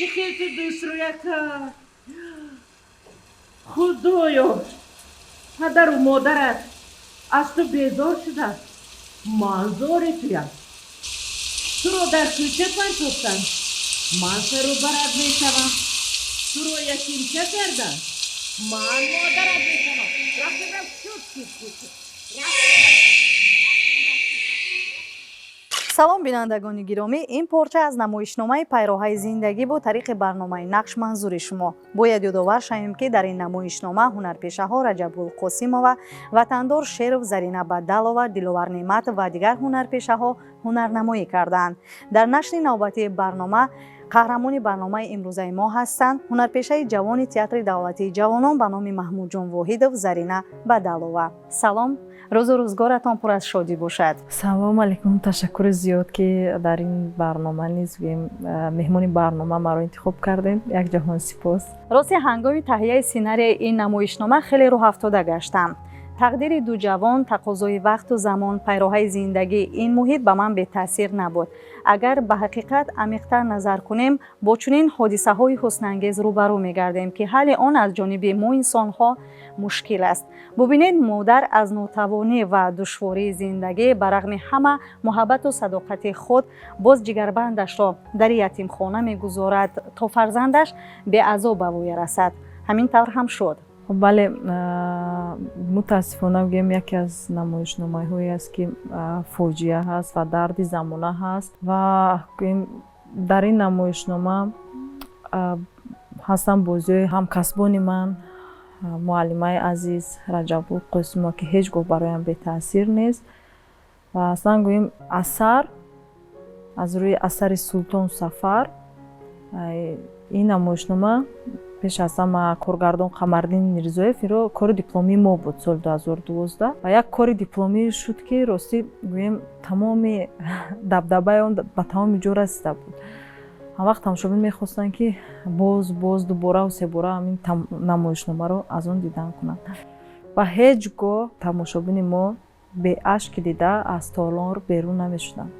Чӣ хел ту дӯстрӯяка? Худоё, падару модарат аз ту безор шудааст. Ман зори туям. Туро дар кӯча партофтанд, ман сару барат мешавам. Туро ятимча карданд, ман модарат мешавам. Рафтам шуд. Салом, бинандагони гиромӣ. Ин порча аз намоишномаи «Пайроҳаи зиндагӣ» бо тариқи барномаи «Нақш» манзури шумо. Бояд ёдовар шавем, ки дар ин намоишнома ҳунарпешаҳо Раҷабгул Қосимова, Ватандор Шеров, Зарина Бадалова, Диловар Неъматов ва дигар ҳунарпешаҳо ҳунарнамоӣ кардаанд. Дар нашри навбатии барнома қаҳрамони барномаи имрӯзаи мо ҳастанд ҳунарпешаи ҷавони Театри давлатии ҷавонон ба номи Маҳмудҷон Воҳидов Зарина Бадалова. Салом, рӯзу рӯзгоратон пур аз шодӣ бошад. Салом алейкум, ташаккури зиёд, ки дар ин барнома низ меҳмони барнома маро интихоб кардем. Як ҷаҳон сипос. Рости, ҳангоми таҳияи сценарияи ин намоишнома хеле рӯҳафтода гаштам. Тақдири ду ҷавон, тақозои вақту замон, пайроҳаи зиндагӣ, ин муҳит ба ман бетаъсир набуд. Агар ба ҳақиқат амиқтар назар кунем, бо чунин ҳодисаҳои ҳуснангез рӯбарӯ мегардем, ки ҳалли он аз ҷониби мо инсонҳо мушкил аст. Бубинед, модар аз нотавонӣ ва душвории зиндагӣ, ба рағми ҳама муҳаббату садоқати худ, боз ҷигарбандашро дар ятимхона мегузорад, то фарзандаш беазоб ба воя расад. Ҳамин тавр ҳам шуд. Бале, мутаассифона, гӯем, яке аз намоишномаҳое аст, ки фоҷиа ҳаст ва дарди замона ҳаст. Ва гӯем, дар ин намоишнома ҳастанд бозиҳои ҳамкасбони ман, муаллимаи азиз Раҷабгул Қосимова, ки ҳеҷ гоҳ бароям бетаъсир нест. Ва аслан, гӯем, асар аз рӯи асари Султон Сафар. Ин намоишнома пеш аз ҳама коргардон Қамардин Мирзоев, инро кори дипломии мо буд соли 2012 ва як кори дипломӣ шуд, ки ростӣ гӯем, тамоми дабдабаи он ба тамоми ҷо расида буд. Ҳамвақт тамошобин мехостанд, ки боз, боз, дубораву себора ҳамин намоишномаро аз он дидан кунанд. Ва ҳеҷ гоҳ тамошобини мо беашки дида аз толор берун намешуданд.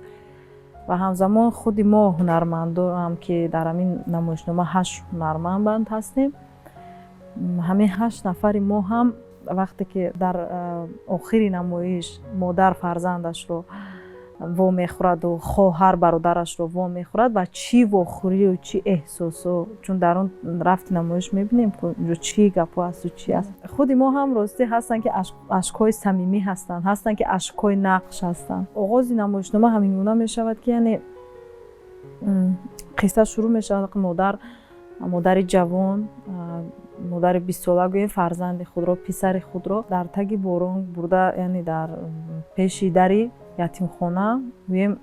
Ва ҳамзамон худи мо ҳунармандонам, ки дар ҳамин намоишнома ҳашт ҳунарманд ҳастем, ҳамин ҳашт нафари мо ҳам вақте ки дар охири намоиш модар фарзандашро вомехӯраду хоҳар бародарашро вомехӯрад ва чӣ вохӯрию чӣ эҳсосо, чун дар он рафти намоиш мебинем, ҷо чӣ гапҳо ҳасту чӣ аст, худи мо ҳам ростӣ ҳастанд, ки ашкҳои самимӣ ҳастанд, ҳастанд, ки ашкҳои нақш ҳастанд. Оғози намоишнома ҳамин гуна мешавад, ки яъне қисса шурӯъ мешавад, модар, модари ҷавон, модари 20сола, гӯем, фарзанди худро, писари худро дар таги борон бурда, яъне дар пеши дари ятимхона, гӯем,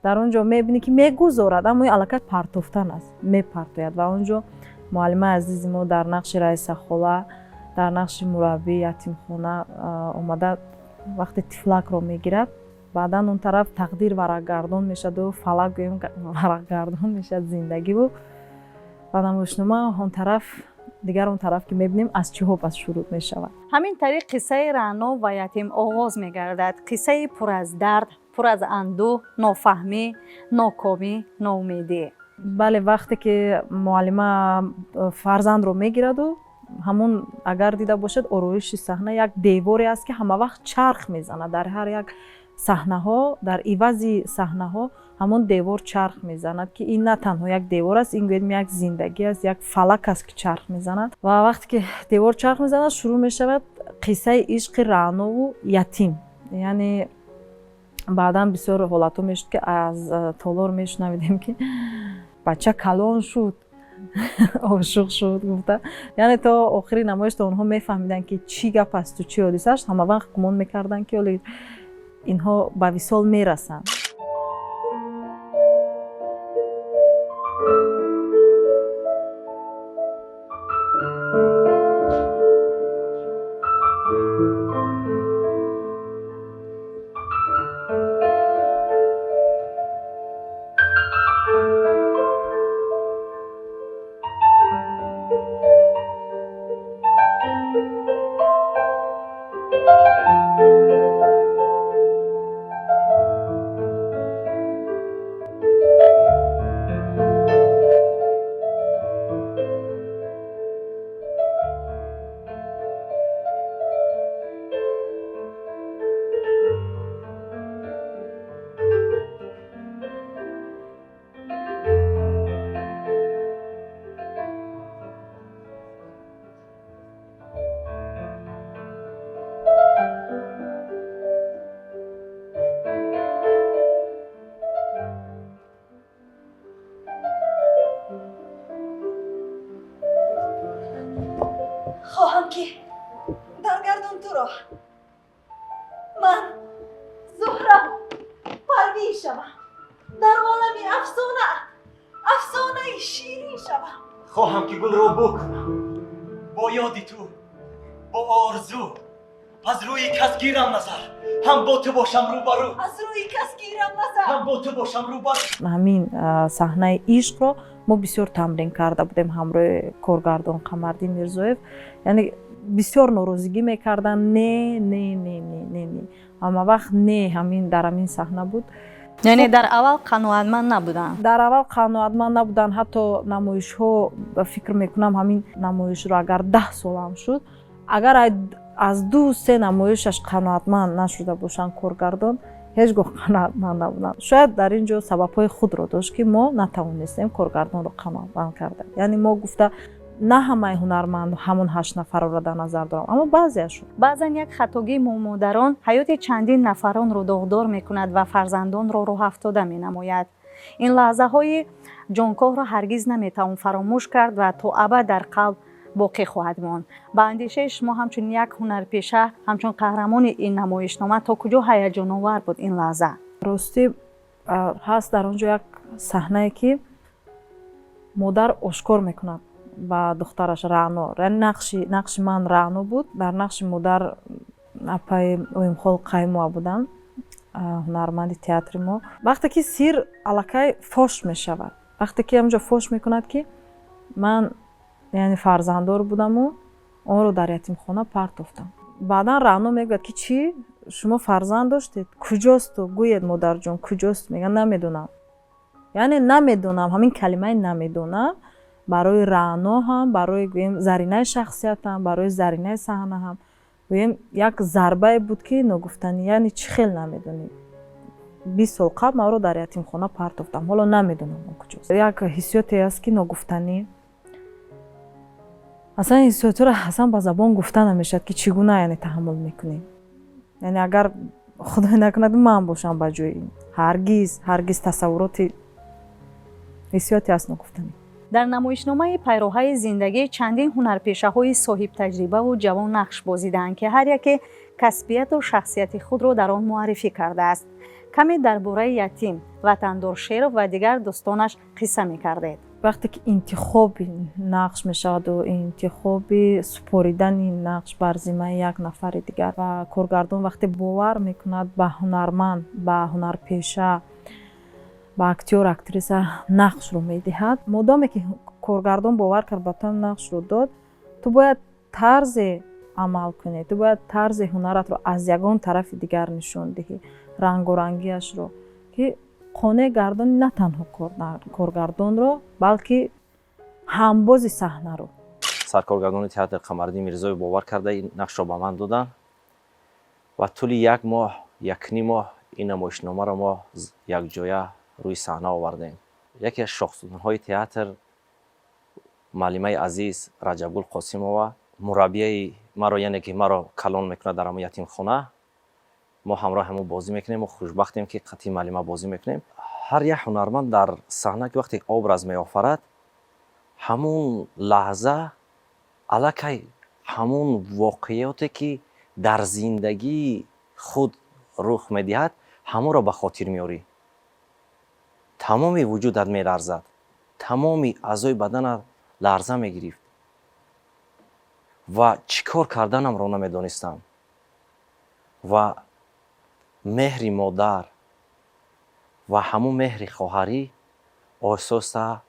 дар он ҷо мебинӣ, ки мегузорад, аммо ин аллакай партофтан аст, мепартояд. Ва он ҷо муаллимаи азизи мо дар нақши раисахола, дар нақши мураббии ятимхона омада, вақте тифлакро мегирад, баъдан он тараф тақдир варақгардон мешаваду фалак, гӯем, варақгардон мешавад зиндагиву ва намоишнома он тараф, дигар он тараф, ки мебинем, аз чиҳо пас шурӯъ мешавад. Ҳамин тариқ қиссаи Раъно ва ятим оғоз мегардад. Қиссаи пур аз дард, пур аз андӯҳ, нофаҳмӣ, нокомӣ, ноумедӣ. Бале, вақте ки муаллима фарзандро мегираду, ҳамон, агар дида бошед, ороиши саҳна як деворе аст, ки ҳамавақт чарх мезанад. Дар ҳар як саҳнаҳо, дар ивази саҳнаҳо ҳамон девор чарх мезанад, ки ин на танҳо як девор аст, ин гӯем як зиндагӣ аст, як фалак аст, ки чарх мезанад. Ва вақте ки девор чарх мезанад, шурӯъ мешавад қиссаи ишқи Раънову ятим. Яъне баъдан бисёр ҳолатҳо мешуд, ки аз толор мешунавидем, ки бача калон шуд, ошиқ шуд, гуфта. Яъне то охири намоиш то онҳо мефаҳмиданд, ки чӣ гап асту чӣ ҳодиса аст, ҳама вақт гумон мекарданд, ки оле инҳо ба висол мерасанд. Хоҳам, ки даргардон туро ман Зуҳрам Парвин шавам, дар олами афсона афсонаи ширин шавам. Хоҳам, ки гулро бӯ кунам бо ёди ту, бо орзу. Аз рӯи кас гирам назар, ҳам бо ту бошам рӯбарӯ. Аз рӯи кас гирам назар. Ҳам бо ту бошам рӯбарӯ. Ҳамин саҳнаи ишқро мо бисёр тамрин карда будем ҳамроҳи коргардон Қамардин Мирзоев. Яъне бисёр норозигӣ мекарданд: не, не, не, не, не, не, ҳама вақт не. Ҳамин дар ҳамин саҳна буд. Яъне дар аввал қаноатманд набуданд? Дар аввал қаноатманд набуданд. Ҳатто намоишҳо, фикр мекунам, ҳамин намоишро агар 10 солам шуд, агар аз ду се намоишаш қаноатманд нашуда бошанд, коргардон ҳеҷ гоҳ қаноатманд набуданд. Шояд дар ин ҷо сабабҳои худро дошт, ки мо натавонистем коргардонро қаноатманд карда. Яъне мо гуфта на ҳамаи ҳунарманд, ҳамон ҳашт нафарро дар назар дорам, аммо баъзеашон. Баъзан як хатогии мо модарон ҳаёти чандин нафаронро доғдор мекунад ва фарзандонро роҳафтода менамояд. Ин лаҳзаҳои ҷонкоҳро ҳаргиз наметавон фаромӯш кард ва то абад дар қалб боқӣ хоҳад монд. Ба андешаи шумо, ҳамчун як ҳунарпеша, ҳамчун қаҳрамони ин намоишнома, то куҷо ҳаяҷоновар буд ин лаҳза? Ростӣ, ҳаст дар он ҷо як саҳнае, ки модар ошкор мекунад ба духтараш Раъно. Яъне нақши ман Раъно буд, дар нақши модар апаи Оимхол Қаймова буданд, ҳунарманди театри мо. Вақте ки сир аллакай фош мешавад, вақте ки ҳамҷо фош мекунад, ки ман, яъне, фарзанддор будаму онро дар ятимхона партофтам. Баъдан Раъно мегӯяд, ки чӣ, шумо фарзанд доштед, куҷосту, гӯед, модарҷон, куҷост? Мегӯяд: намедонам. Яъне намедонам, ҳамин калимаи намедонам барои Раъно ҳам, барои, гӯем, Заринаи шахсият ҳам, барои Заринаи саҳна ҳам, гӯем, як зарбае буд, ки ногуфтанӣ. Яъне чӣ хел намедонӣ? 20 сол қабл маро дар ятимхона партофтам, ҳоло намедонам он куҷост. Як ҳиссиёте аст, ки ногуфтанӣ. Аслан ҳиссиётро аслан ба забон гуфта намешавад, ки чӣ гуна, яъне, таҳаммул мекунем. Яъне агар, худой накунад, ман бошам ба ҷои ин, ҳаргиз, ҳаргиз тасаввуроти ҳиссиёте аст ногуфтанӣ. Дар намоишномаи «Пайроҳаи зиндагӣ» чандин ҳунарпешаҳои соҳибтаҷрибаву ҷавон нақш бозидаанд, ки ҳар яке касбияту шахсияти худро дар он муаррифӣ кардааст. Каме дар бораи Ятим, Ватандор Шеров ва дигар дӯстонаш қисса мекардед. Вақте ки интихоби нақш мешаваду интихоби супоридани нақш бар зиммаи як нафари дигар ва коргардон вақте бовар мекунад ба ҳунарманд, ба ҳунарпеша, ба актёр, актриса нақшро медиҳад, модоме ки коргардон бовар кард, ба ту нақшро дод, ту бояд тарзе амал кунӣ, ту бояд тарзи ҳунаратро аз ягон тарафи дигар нишон диҳӣ, рангорангиашро, ки қонеъ гардони на танҳо коргардонро, балки ҳамбози саҳнаро. Саркоргардони театр Қамардин Мирзоев бовар карда, ин нақшро ба ман доданд ва тӯли як моҳ, якним моҳ ин намоишномаро мо якҷоя рӯи саҳна овардем. Яке аз шохсутунҳои театр, муаллимаи азиз Раҷабгул Қосимова, мураббияи маро, яъне ки маро калон мекунад дар ҳамон ятимхона, мо ҳамроҳ ҳамон бозӣ мекунем. Мо хушбахтем, ки қатъи муаллима бозӣ мекунем. Ҳар як ҳунарманд дар саҳна ки вақте образ меофарад, ҳамун лаҳза аллакай ҳамун воқеоте, ки дар зиндагии худ рух медиҳад, ҳамонро ба хотир меорӣ. Тамоми вуҷудат меларзад, тамоми аъзои баданат ларза мегирифт ва чӣ кор карданамро намедонистам. Ва меҳри модар ва ҳамун меҳри хоҳарӣ оҳиста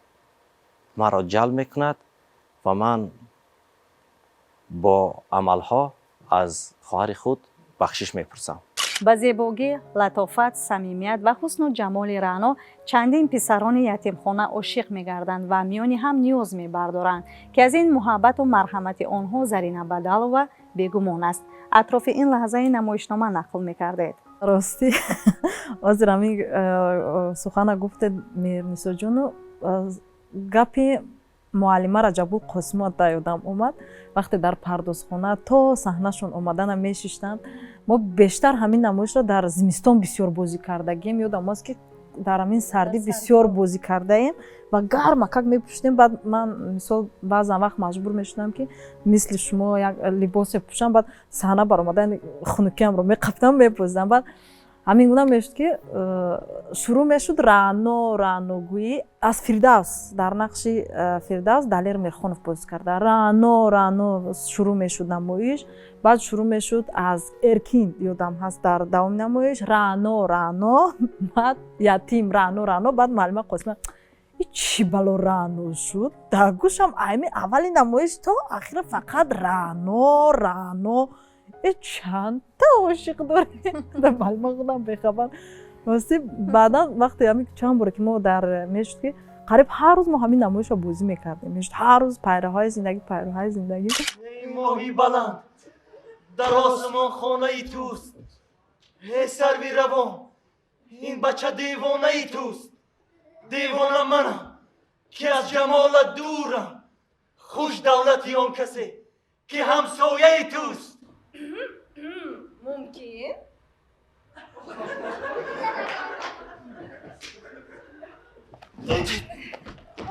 маро ҷалб мекунад ва ман бо амалҳо аз хоҳари худ бахшиш мепурсам. Ба зебогӣ, латофат, самимият ва ҳусну ҷамоли Раъно чандин писарони ятимхона ошиқ мегарданд ва миёни ҳам ниёз мебардоранд, ки аз ин муҳаббату марҳамати онҳо Зарина Бадалова бегумон аст. Атрофи ин лаҳзаи намоишнома нақл мекардед. Ростӣ, ҳозир ҳамин сухана гуфтед, Мирнисоҷону, гапи муаллима Раҷабгул Қосимова дар ёдам омад. Вақте дар пардозхона то саҳнашон омадана мешиштанд, мо бештар ҳамин намоишро дар зимистон бисёр бозӣ кардагием. Ёдам аст, ки Дар ҳамин сардӣ бисёр бозӣ кардаем ва гармакак мепӯшидем. Баъд ман, мисол, баъзан вақт маҷбур мешудам, ки мисли шумо як либосе пӯшам, баъд саҳна баромада хунукиамро меқафтам, мепӯшидам. Баъд ҳамин гуна мешуд, ки шурӯъ мешуд Раъно, Раъногӯӣ аз Фирдавс, дар нақши Фирдавс Далер Мирхонов бозӣ карда. Раъно, Раъно шурӯъ мешуд намоиш. Баъд шурӯъ мешуд аз Эркин, ёдам ҳаст, дар давоми намоиш Раъно, Раъно, баъд Ятим, Раъно, Раъно. Баъд муаллима Қосима: «Чӣ бало Раъно шуд?» Дар гӯшам айми аввали намоиш то ахира фақат Раъно, Раъно. Чандта ошиқ дорем, муаллима худам бехабар. Рости, баъдан вақте ҳамин чанд боре ки мо дар мешуд, ки қариб ҳар рӯз мо ҳамин намоишро бозӣ мекардем, мешуд ҳар рӯз пайраҳои зиндагӣ, пайраҳои зиндагӣ. Эй моҳи баланд, дар осмон хонаи туст, э сарви равон, ин бача девонаи туст. Девона манам, ки аз ҷамолат дурам. Хуш давлати он касе, ки ҳамсояи туст. Мумкин.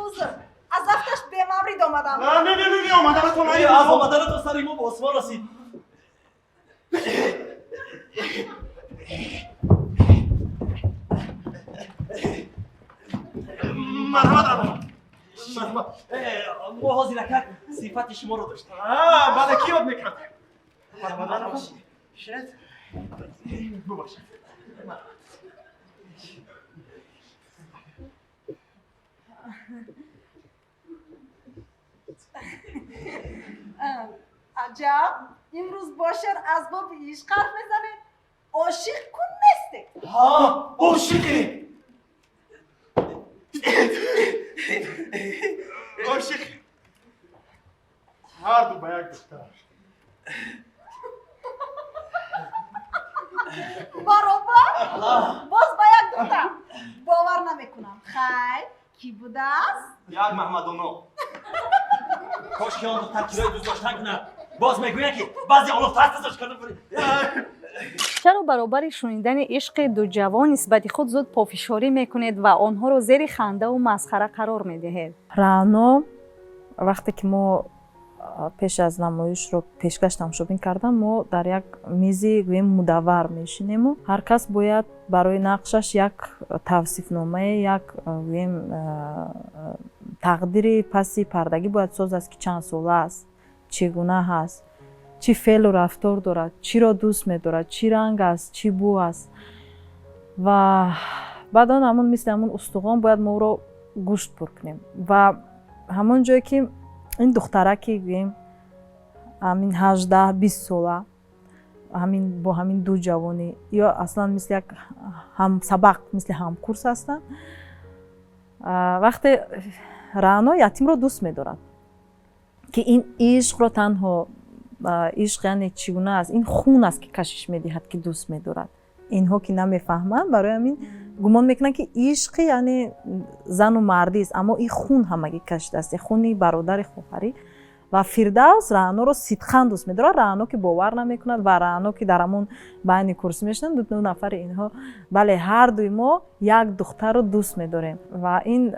Узр, аз афташ бемаврид омадам. Не, не, не, омаданатон аз омаданатон сари мо ба осмон расид. Марҳамат, Раъно. Марҳамат. Мо ҳозир акак сифати шуморо доштем. Бале, ки ёд мекард. Марҳамат, марҳамат, шинед. Бубахшед. Аҷаб, имрӯз бо шеър асбоби ишқ ҳарф мезанед. Ошиқ кун нестед? Ҳа, ошиқем. Ошиқ, ҳарду ба як духтар. Баробар, боз ба як духтар? Бовар намекунам. Хайр, кӣ будааст? Як Маҳмадоно. Кош ки он духтар кирои дӯст доштан кунад. Боз мегӯянд, ки баъзе олуфтар дӯст кардам. Чаро баробари шунидани ишқи ду ҷавон нисбати худ зуд пофишорӣ мекунед ва онҳоро зери хандаву масхара қарор медиҳед? Раъно, вақте ки мо пеш аз намоишро пешкаш тамошобин кардам, мо дар як мизи, гӯем, мудаввар мешинему ҳар кас бояд барои нақшаш як тавсифномае, як, гӯем, тақдири паси пардагӣ бояд созад, ки чанд сола аст, чӣ гуна ҳаст, чӣ феълу рафтор дорад, чиро дӯст медорад, чӣ ранг аст, чӣ бӯ аст. Ва баъд он ҳамон мисли ҳамон устухон бояд мо ӯро гӯшт пур кунем. Ва ҳамон ҷое ки ин духтараки, гӯем, ҳамин 18-20 сола, ҳамин бо ҳамин ду ҷавонӣ ё аслан мисли як ҳамсабақ, мисли ҳамкурс ҳастанд. Вақте Раъно Ятимро дӯст медорад, ки ин ишқро танҳо ишқ, яъне чӣ гуна аст, ин хун аст, ки кашиш медиҳад, ки дӯст медорад. Инҳо ки намефаҳманд, барои ҳамин гумон мекунанд, ки ишқи яъне зану мардист, аммо ин хун ҳамагӣ кашидааст, хуни бародари хоҳарӣ. Ва Фирдавс Раъноро сидқан дӯст медорад. Раъно ки бовар намекунад ва Раъно ки дар ҳамон байни курсӣ мешинанд, ду нафари инҳо, бале, ҳар дуи мо як духтарро дӯст медорем. Ва ин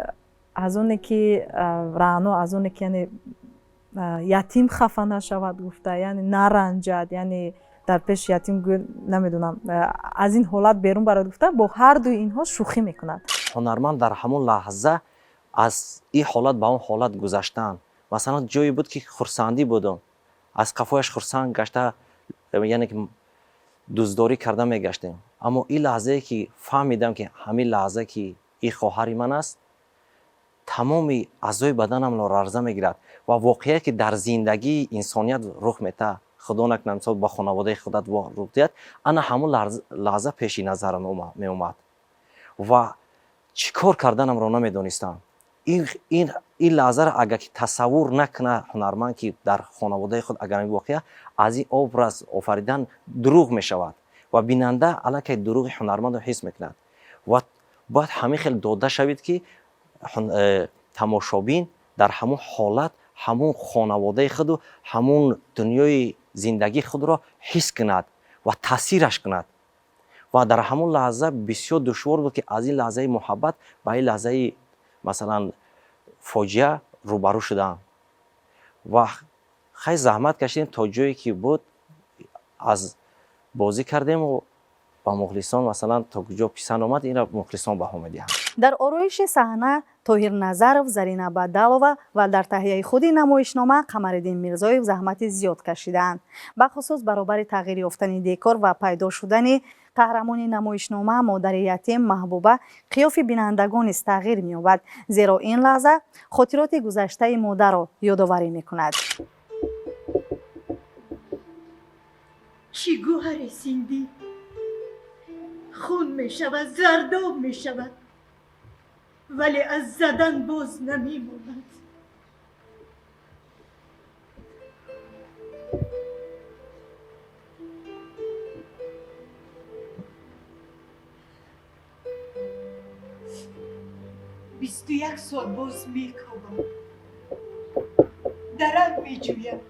аз оне ки Раъно, аз оне ки яъне Ятим хафа нашавад гуфта, яъне наранҷад, яъне дар пеши Ятим, намедонам, аз ин ҳолат берун барояд гуфта, бо ҳар дуи инҳо шӯхӣ мекунад. Ҳунарманд дар ҳамон лаҳза аз ин ҳолат ба он ҳолат гузаштан, масалан, ҷое буд, ки хурсандӣ будум, аз қафояш хурсанд гашта, яъне ки дӯстдорӣ карда мегаштем. Аммо ин лаҳзае ки фаҳмидам, ки ҳамин лаҳза ки ин хоҳари ман аст, тамоми аъзои баданамро ларза мегирад. Ва воқеае ки дар зиндагии инсоният рух метаҳад, худо накунад, мисол, ба хонаводаи худат рух диҳад, ана ҳамон лаҳза пеши назарам меомад ва чӣ кор карданамро намедонистам. Ин лаҳзаро агар ки тасаввур накунад ҳунарманд, ки дар хонаводаи худ агар ин воқеа, аз ин образ офаридан дурӯғ мешавад ва бинанда аллакай дурӯғи ҳунармандро ҳис мекунад. Ва бояд ҳамин хел дода шавед, ки тамошобин дар ҳамон ҳолат ҳамон хонаводаи худу ҳамон дунёи зиндагии худро ҳис кунад ва таъсираш кунад. Ва дар ҳамон лаҳза бисёр душвор буд, ки аз ин лаҳзаи муҳаббат ба ин лаҳзаи, масалан, фоҷиа рӯбарӯ шудан. Ва хай, заҳмат кашидем, то ҷое ки буд аз бозӣ кардему ба мухлисон, масалан, то куҷо писанд омад, инро мухлисон баҳо медиҳанд. Дар ороиши саҳна Тоҳир Назаров, Зарина Бадалова ва дар таҳияи худи намоишнома Қамариддин Мирзоев заҳмати зиёд кашидаанд. Бахусус баробари тағйир ёфтани декор ва пайдо шудани қаҳрамони намоишнома, модари ятим Маҳбуба, қиёфи бинандагон низ тағйир меёбад, зеро ин лаҳза хотироти гузаштаи модарро ёдоварӣ мекунад. Чӣ гӯҳаре синдӣ, хун мешавад, зардоб мешавад, вале аз задан боз намемонад. 21 сол боз мекобам, дарак меҷӯям,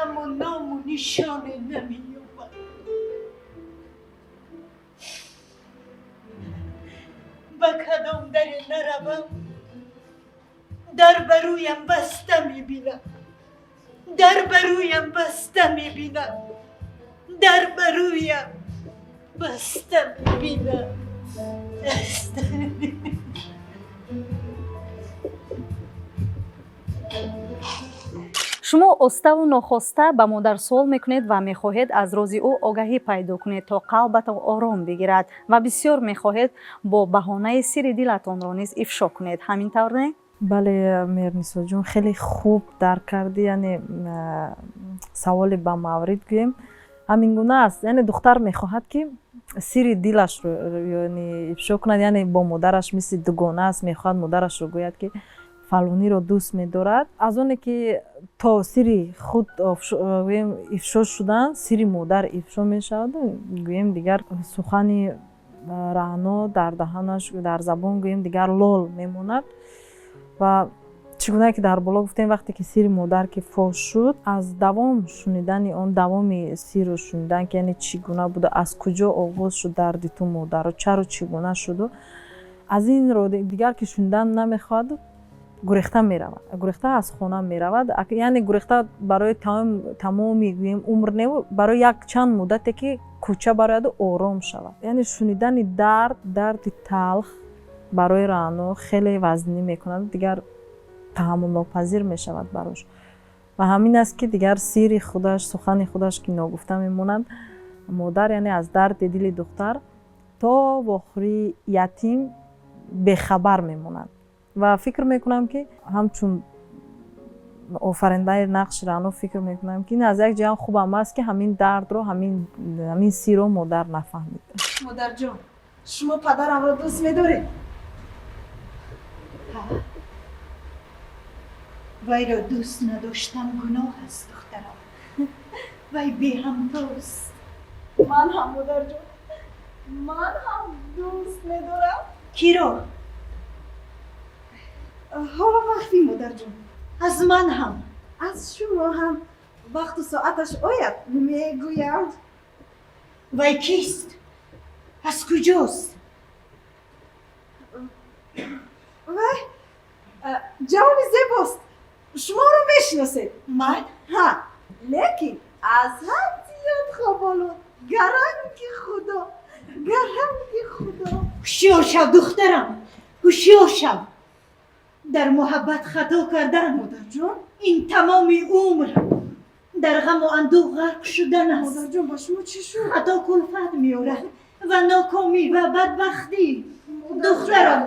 аммо ному нишоне намеёбам. Ба кадом даре наравам, дар ба рӯям баста мебинам, дар ба рӯям баста мебинам, дар ба рӯям баста мебинам, баста мебинам. Шумо оставу нохоста ба модар суол мекунед ва мехоҳед аз рози ӯ огаҳӣ пайдо кунед, то қалбатон ором бигирад, ва бисёр мехоҳед бо баҳонаи сирри дилатонро низ ифшо кунед. Ҳамин тавр, не? Бале, Меҳрнисоҷон, хеле хуб дарк кардӣ, яъне саволе ба маврид гӯем, ҳамин гуна аст. Яъне духтар мехоҳад, ки сирри дилашро, яъне, ифшо кунад, яъне бо модараш мисли дугона аст, мехоҳад модарашро гӯяд, ки фалониро дӯст медорад. Аз оне ки то сирри худ гӯем ифшо шудан, сирри модар ифшо мешавад, гӯем, дигар сухани Раъно дар даҳанаш, дар забон, гӯем, дигар лол мемонад. Ва чӣ гуна ки дар боло гуфтем, вақте ки сирри модар ки фош шуд, аз давом шунидани он, давоми сирро шунидан, ки яъне чӣ гуна буда, аз куҷо оғоз шуд дарди ту модаро, чаро чӣ гуна шуду, аз инро дигар ки шунидан намехоҳад, гурехта меравад, гурехта аз хона меравад. Яъне гурехта барои тамоми, гӯем, умр не, барои як чанд муддате ки кӯча барояду ором шавад. Яъне шунидани дард, дарди талх барои Раъно хеле вазнинӣ мекунад, дигар таҳаммулнопазир мешавад барош. Ва ҳамин аст, ки дигар сирри худаш, сухани худаш ки ногуфта мемонад, модар, яъне, аз дарди дили духтар то вохӯрии ятим бехабар мемонад. Ва фикр мекунам, ки ҳамчун офариндаи нақши Раъно, фикр мекунам, ки ин аз як ҷиҳат хубам аст, ки ҳамин дардро, ҳамин сирро модар нафаҳмид. Модарҷон, шумо падарамро дӯст медоред? Вайро дӯст надоштан гуноҳ аст, духтарам. Вай беҳамтост. Ман ҳам, модарҷон, ман ҳам дӯст медорам. Киро? Ҳоло махфӣ, модарҷон. Аз ман ҳам? Аз шумо ҳам. Вақту соаташ ояд, мегӯям. Вай кист? Аз куҷост? Вай ҷавони зебост, шуморо мешиносед. Ман? Ҳа, лекин аз ҳад зиёд хоболуд. Гаранги Худо, гаранги Худо. Ҳушёр шав, духтарам, ҳушёр шав. Дар муҳаббат хато кардан, модарҷон, ин тамоми умр дар ғаму андӯҳ ғарқ шудан аст. Модарҷон, ба шумо чӣ шуд? Хато кулфат меорад ва нокомӣ ва бадбахтӣ, духтарам.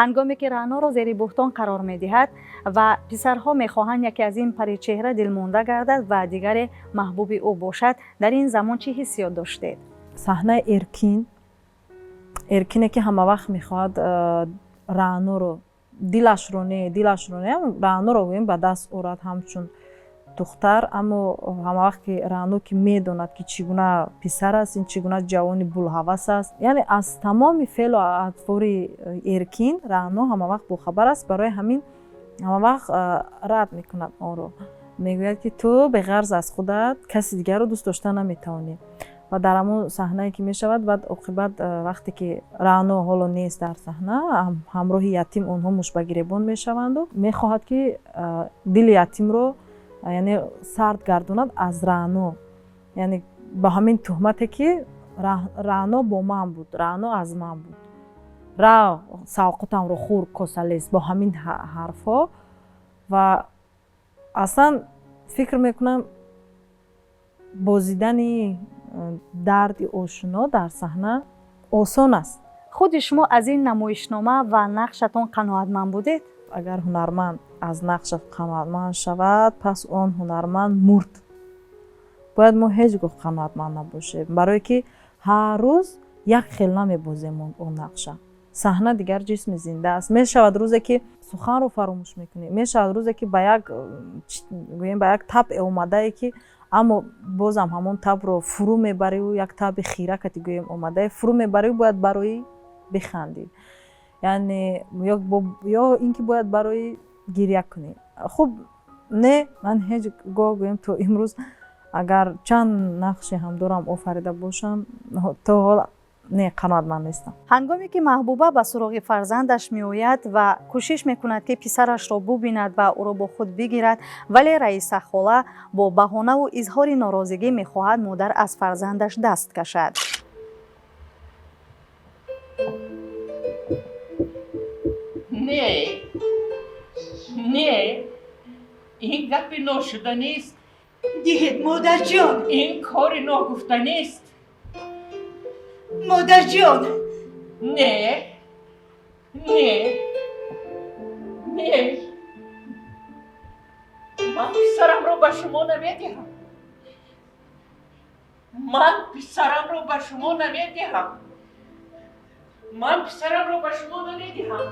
Ҳангоме ки Раъноро зери буҳтон қарор медиҳад ва писарҳо мехоҳанд яке аз ин паричеҳра дилмонда гардад ва дигаре маҳбуби ӯ бошад, дар ин замон чӣ ҳиссиёт доштед? Саҳнаи Эркин, Эркине ки ҳамавақт мехоҳад Раъноро, дилашро не, дилашро не, Раъноро, гӯем, ба даст орад ҳамчун духтар. Аммо ҳамавақт ки Раъно ки медонад, ки чӣ гуна писар аст ин, чӣ гуна ҷавони булҳавас аст, яъне аз тамоми феълу атвори Эркин Раъно ҳамавақт бохабар аст. Барои ҳамин ҳамавақт рад мекунад онро, мегӯяд, ки ту беғарз аз худат каси дигарро дӯст дошта наметавонӣ. Ва дар ҳамон саҳнае ки мешавад, баъд оқибат, вақте ки Раъно ҳоло нест дар саҳна, ҳамроҳи Ятим онҳо мушбагиребон мешаванду мехоҳад ки дили Ятимро, яъне, сард гардонад аз Раъно, яъне ба ҳамин туҳмате ки Раъно бо ман буд, Раъно аз ман буд, рав, савқутамро хӯр, косалес, бо ҳамин ҳарфҳо. Ва аслан фикр мекунам, бозидани дарди ошино дар саҳна осон аст. Худи шумо аз ин намоишнома ва нақшатон қаноатманд будед? Агар ҳунарманд аз нақшаш қаноатманд шавад, пас он ҳунарманд мурд. Бояд мо ҳеҷ гоҳ қаноатманд набошем, барое ки ҳар рӯз як хел намебозем он нақша. Саҳна дигар ҷисми зинда аст. Мешавад рӯзе ки суханро фаромӯш мекунӣ, мешавад рӯзе ки ба як, гӯем, ба як табъе омадае ки, аммо бозам ҳамон табро фурӯ мебариву як таби хиракати, гӯем, омадае фурӯ мебариву бояд барои бихандӣ, яъне ё ин ки бояд барои гиря кунӣ. Хуб, не, ман ҳеҷ гоҳ, гӯем, то имрӯз агар чанд нақше ҳам дорам, офарида бошам, то ҳол не, қаноатманд нестам. Ҳангоме ки Маҳбуба ба суроғи фарзандаш меояд ва кӯшиш мекунад, ки писарашро бубинад ва ӯро бо худ бигирад, вале Раиса хола бо баҳонаву изҳори норозигӣ мехоҳад модар аз фарзандаш даст кашад. Не, не, ин гапи ношуданист. Диҳед, модарҷон. Ин кори ногуфтанист. Модарҷон. Не, не, не, ман писарамро ба шумо намедиҳам. Ман писарамро ба шумо намедиҳам. Ман писарамро ба шумо намедиҳам,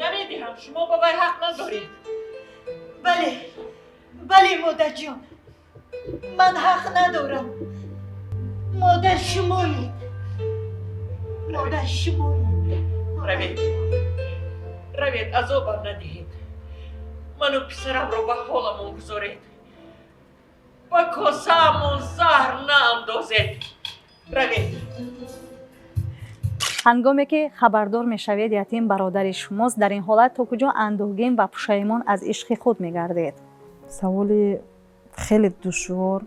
намедиҳам. Шумо ба вай ҳақ надоред. Бале, бале, модарҷон, ман ҳақ надорам. Модар шумоед, модар шумоед. Равед, равед, азобам надиҳед. Ману писарамро ба ҳоламон гузоред, ба косаамон заҳр наандозед. Равед. Ҳангоме ки хабардор мешавед, Ятим бародари шумост, дар ин ҳолат то куҷо андӯҳгин ва пушаймон аз ишқи худ мегардед? Саволи хеле душвор,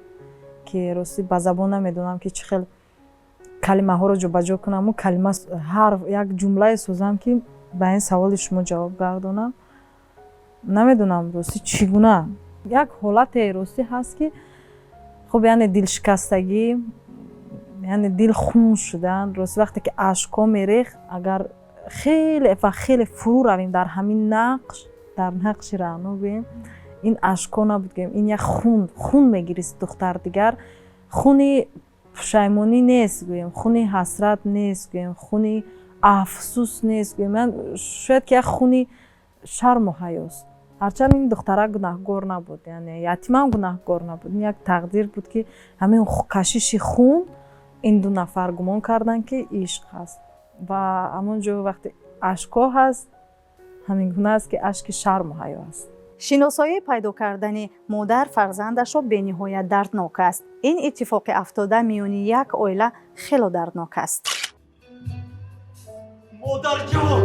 ки ростӣ ба забон намедонам, ки чӣ хел калимаҳоро ҷобаҷо кунаму калима, ҳар як ҷумлае созам, ки ба ин саволи шумо ҷавоб гардонам. Намедонам, ростӣ, чӣ гуна. Як ҳолате, ростӣ, ҳаст, ки хуб, яъне дилшикастагӣ, яъне дил хун шудан. Рости, вақте ки ашкҳо мерехт, агар хеле ва хеле фурӯ равем дар ҳамин нақш, дар нақши Раъно, гӯем, ин ашкҳо набуд, гӯем, ин як хун, хун мегирист духтар. Дигар хуни пушаймонӣ нест, гӯем, хуни ҳасрат нест, гӯем, хуни афсӯс нест, гӯем, шояд ки як хуни шарму ҳаёст. Ҳарчанд ин духтарак гунаҳгор набуд, яъне Ятимам гунаҳгор набуд, ин як тақдир буд, ки ҳамин кашиши хун, ин ду нафар гумон карданд, ки ишқ ҳаст. Ва ҳамон ҷо вақте ашкҳо ҳаст, ҳамин гуна аст, ки ашки шарму ҳаё аст. Шиносоӣ пайдо кардани модар фарзандашро бениҳоят дарднок аст. Ин иттифоқи афтода миёни як оила хело дарднок аст. Модарҷон.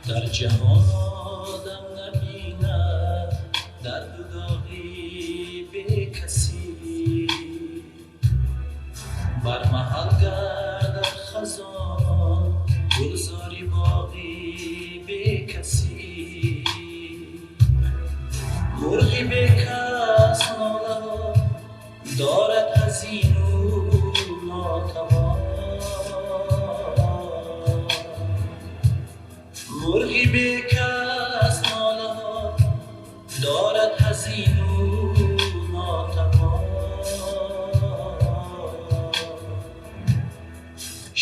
Дар ҷаҳон одам набинад дарду доғи бекасӣ, бар маҳал гардад хазон гулзори боғи бекасӣ. Мурғи бекас нолаҳо дорад ҳазину нотавон, мурғи бекас.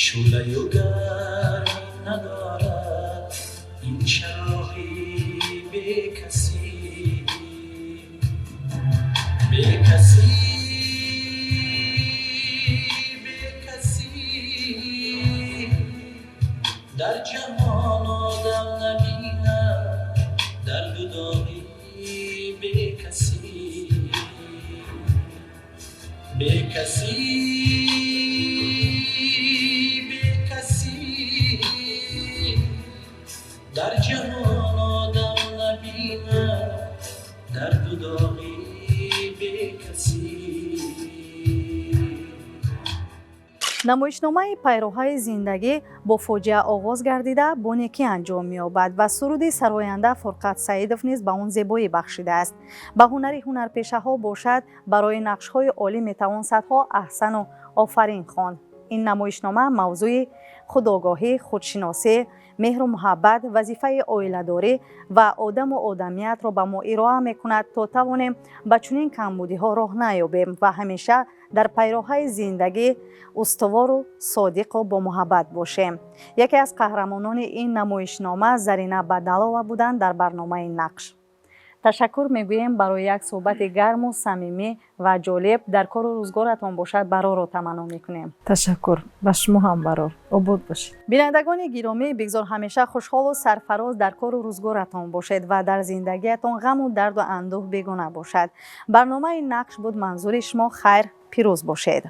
Шӯълаю гармӣ надорад ин чароғи бекасӣ. Бекасӣ, бекасӣ, дар ҷаҳон одам набинад дарду доғи бекасӣ. Бекасӣ, бекасӣ, дар ҷаҳон одам набинад дарду доғи бекасӣ. Намоишномаи «Пайроҳаи зиндагӣ» бо фоҷиа оғоз гардида, бо некӣ анҷом меёбад ва суруди сароянда Фурқат Саидов низ ба он зебоӣ бахшидааст. Ба ҳунари ҳунарпешаҳо бошад, барои нақшҳои олӣ метавон садҳо аҳсану офарин хонд. Ин намоишнома мавзӯи худогоҳӣ, худшиносӣ, меҳру муҳаббат, вазифаи оиладорӣ ва одаму одамиятро ба мо ироа мекунад, то тавонем ба чунин камбудиҳо роҳ наёбем ва ҳамеша дар пайроҳаи зиндагӣ устувору содиқу бомуҳаббат бошем. Яке аз қаҳрамонони ин намоишнома Зарина Бадалова буданд дар барномаи «Нақш». Ташаккур мегӯем барои як суҳбати гарму самимӣ ва ҷолиб. Дар кору рӯзгоратон бошад барорро таманно мекунем. Ташаккур, ба шумо ҳам барор, обод бошед. Бинандагони гиромӣ, бигзор ҳамеша хушҳолу сарфароз дар кору рӯзгоратон бошед ва дар зиндагиятон ғаму дарду андӯҳ бегона бошад. Барномаи «Нақш» буд манзури шумо. Хайр, пирӯз бошед.